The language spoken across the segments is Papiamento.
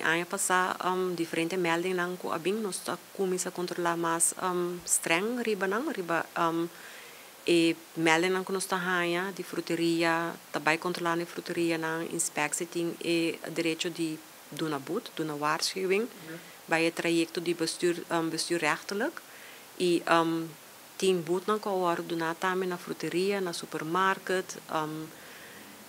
Aña pasá diferente meldingnan ku a bin, nos ta kuminsá kontrolá mas streng riba nan, riba e meldingnan ku nos ta haña di fruteria, ta bai kontrolá na e fruterianan. Inspectie tin e derecho di duna boete, duna waarschuwing, bai e trayekto di bestuur, bestuurrechtelijk i tin boetenan ku a wòrdu duná tambe na fruteria, na supermarket,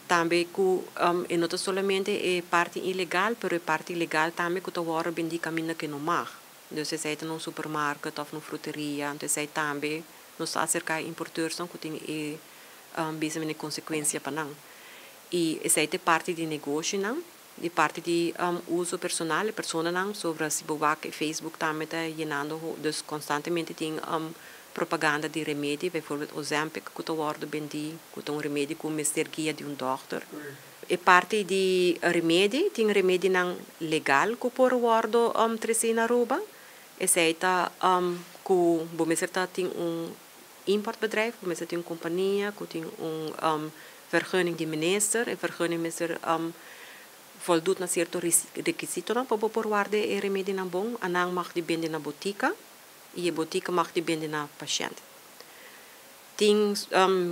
tambe ku e no ta solamente e parti ilegal, pero e parti legal tambe ku ta wòrdu bendí kaminda ku no mag. Dus esei ta na un supermarket òf na un fruteria, anto esei tambe nos ta aserká e importeursnan ku tin e bisa mene konsekuensia pa nan. I esei ta e parti di negoshinan, di parti di uso personal, e personanan sobra si bo wak e Facebook tambe ta yenando, dus konstantemente tin propaganda di remedi, bijvoorbeeld Ozempic ku ta wòrdu bendí, ku ta un remedi ku mester guia di un dòkter. E parti di remedi, tin remedinan legal ku por wòrdu tresí na Aruba. Esei ta ku bo mester ta tin un importbedrijf, bo mester tin un kompania ku tin un vergunning di minister. E vergunning mester voldoet na sierto rekisitonan pa bo por warda e remedinan bon. Anan mag di bende na botika i e botika mag di bende na pashènt. Tin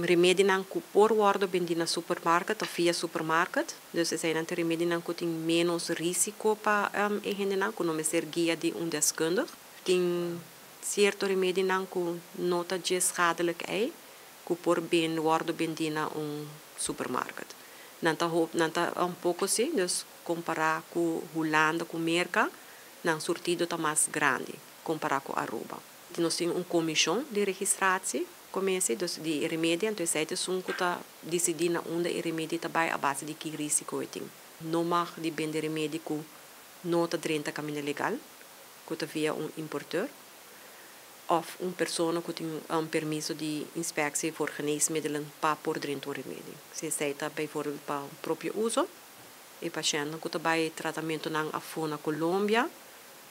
remedinan ku por wòrdu bendí na supermarket òf via supermarket. Dus eseinan ta remedinan ku tin ménos rísiko pa e hendenan ku no mester guia di un deskundig. Tin sierto remedinan ku no ta dje schadelijk ei ku por ben wòrdu bendí na un supermarket. Nan ta hop nan ta un poko sí, dus kompará ku Hulanda ku Merka nan surtido ta mas grandi kompará ku Aruba. Nos tin un komishon di registratie, commissie, dus di e remedi, anto esei ta esun ku ta disidí na unda e remedi ta bai a base di ki risiko e tin. No mag di bende remedi ku no ta drenta kaminda legal, ku ta via un importeur òf un persona ku tin un permiso di inspectie voor geneesmiddelen pa por drenta un remedi. Si esei ta bijvoorbeeld pa propio uso, e pashèntnan ku ta bai tratamentunan afó na Colombia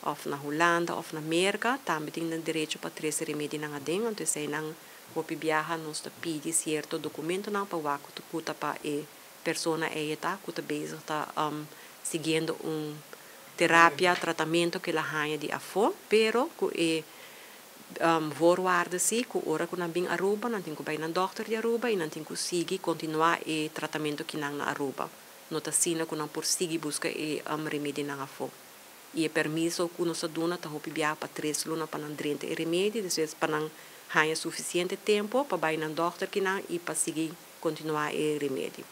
òf na Hulanda òf na Merka tambe tin nan derecho pa trese remedinan aden, anto eseinan hopi biaha nos ta pidi sierto dokumentonan pa wak ku ta pa e persona ei ta ku ta bezig ta siguiendo un terapia, tratamentu ku el a haña di afó, pero ku e voorwaarde si ku ora ku nan bin Aruba nan tin ku bai nan dòkter di Aruba i nan tin ku sigui kontinuá e tratamentu kinan na Aruba. No ta asina ku nan por sigui buska e remedinan afó. I e permiso ku nos a duna ta hopi biaha pa 3 luna pa nan drenta e remedi, despues pa nan haña sufisiente tempu pa bai nan dòkter kinan i pa sigui kontinuá e remedi.